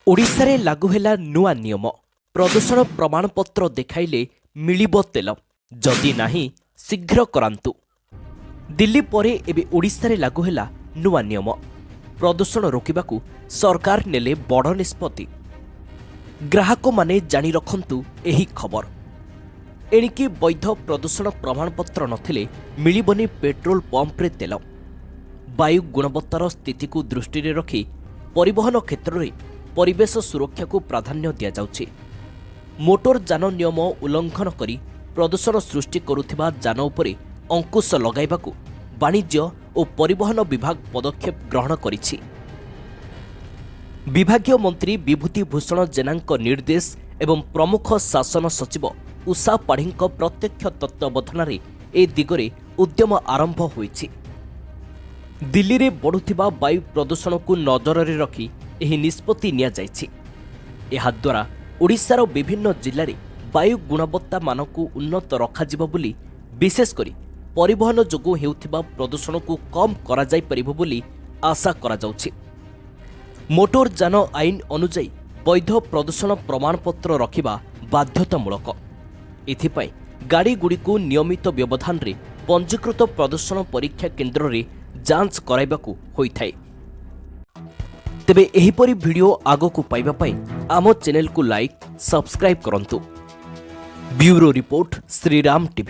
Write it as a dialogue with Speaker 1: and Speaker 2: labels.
Speaker 1: ଓଡ଼ିଶାରେ ଲାଗୁ ହେଲା ନୂଆ ନିୟମ। ପ୍ରଦୂଷଣ ପ୍ରମାଣପତ୍ର ଦେଖାଇଲେ ମିଳିବ ତେଲ, ଯଦି ନାହିଁ ଶୀଘ୍ର କରାନ୍ତୁ। ଦିଲ୍ଲୀ ପରେ ଏବେ ଓଡ଼ିଶାରେ ଲାଗୁ ହେଲା ନୂଆ ନିୟମ। ପ୍ରଦୂଷଣ ରୋକିବାକୁ ସରକାର ନେଲେ ବଡ଼ ନିଷ୍ପତ୍ତି। ଗ୍ରାହକମାନେ ଜାଣି ରଖନ୍ତୁ ଏହି ଖବର। ଏଣିକି ବୈଧ ପ୍ରଦୂଷଣ ପ୍ରମାଣପତ୍ର ନଥିଲେ ମିଳିବନି ପେଟ୍ରୋଲ ପମ୍ପରେ ତେଲ। ବାୟୁ ଗୁଣବତ୍ତାର ସ୍ଥିତିକୁ ଦୃଷ୍ଟିରେ ରଖି ପରିବହନ କ୍ଷେତ୍ରରେ ପରିବେଶ ସୁରକ୍ଷାକୁ ପ୍ରାଧାନ୍ୟ ଦିଆଯାଉଛି। ମୋଟର ଯାନ ନିୟମ ଉଲ୍ଲଂଘନ କରି ପ୍ରଦୂଷଣ ସୃଷ୍ଟି କରୁଥିବା ଯାନ ଉପରେ ଅଙ୍କୁଶ ଲଗାଇବାକୁ ବାଣିଜ୍ୟ ଓ ପରିବହନ ବିଭାଗ ପଦକ୍ଷେପ ଗ୍ରହଣ କରିଛି। ବିଭାଗୀୟ ମନ୍ତ୍ରୀ ବିଭୂତି ଭୂଷଣ ଜେନାଙ୍କ ନିର୍ଦ୍ଦେଶ ଏବଂ ପ୍ରମୁଖ ଶାସନ ସଚିବ ଉଷା ପାଢ଼ୀଙ୍କ ପ୍ରତ୍ୟକ୍ଷ ତତ୍ତ୍ୱାବଧାନରେ ଏ ଦିଗରେ ଉଦ୍ୟମ ଆରମ୍ଭ ହୋଇଛି। ଦିଲ୍ଲୀରେ ବଢ଼ୁଥିବା ବାୟୁ ପ୍ରଦୂଷଣକୁ ନଜରରେ ରଖି ଏହି ନିଷ୍ପତ୍ତି ନିଆଯାଇଛି। ଏହାଦ୍ୱାରା ଓଡ଼ିଶାର ବିଭିନ୍ନ ଜିଲ୍ଲାରେ ବାୟୁ ଗୁଣବତ୍ତା ମାନକୁ ଉନ୍ନତ ରଖାଯିବ ବୋଲି, ବିଶେଷ କରି ପରିବହନ ଯୋଗୁଁ ହେଉଥିବା ପ୍ରଦୂଷଣକୁ କମ୍ କରାଯାଇପାରିବ ବୋଲି ଆଶା କରାଯାଉଛି। ମୋଟର ଯାନ ଆଇନ ଅନୁଯାୟୀ ବୈଧ ପ୍ରଦୂଷଣ ପ୍ରମାଣପତ୍ର ରଖିବା ବାଧ୍ୟତାମୂଳକ। ଏଥିପାଇଁ ଗାଡ଼ିଗୁଡ଼ିକୁ ନିୟମିତ ବ୍ୟବଧାନରେ ପଞ୍ଜୀକୃତ ପ୍ରଦୂଷଣ ପରୀକ୍ଷା କେନ୍ଦ୍ରରେ ଯାଞ୍ଚ କରାଇବାକୁ ହୋଇଥାଏ। ତେବେ ଏହିପରି ଭିଡ଼ିଓ ଆଗକୁ ପାଇବା ପାଇଁ ଆମ ଚ୍ୟାନେଲକୁ ଲାଇକ୍, ସବସ୍କ୍ରାଇବ୍ କରନ୍ତୁ। Bureau report, Shriram TV.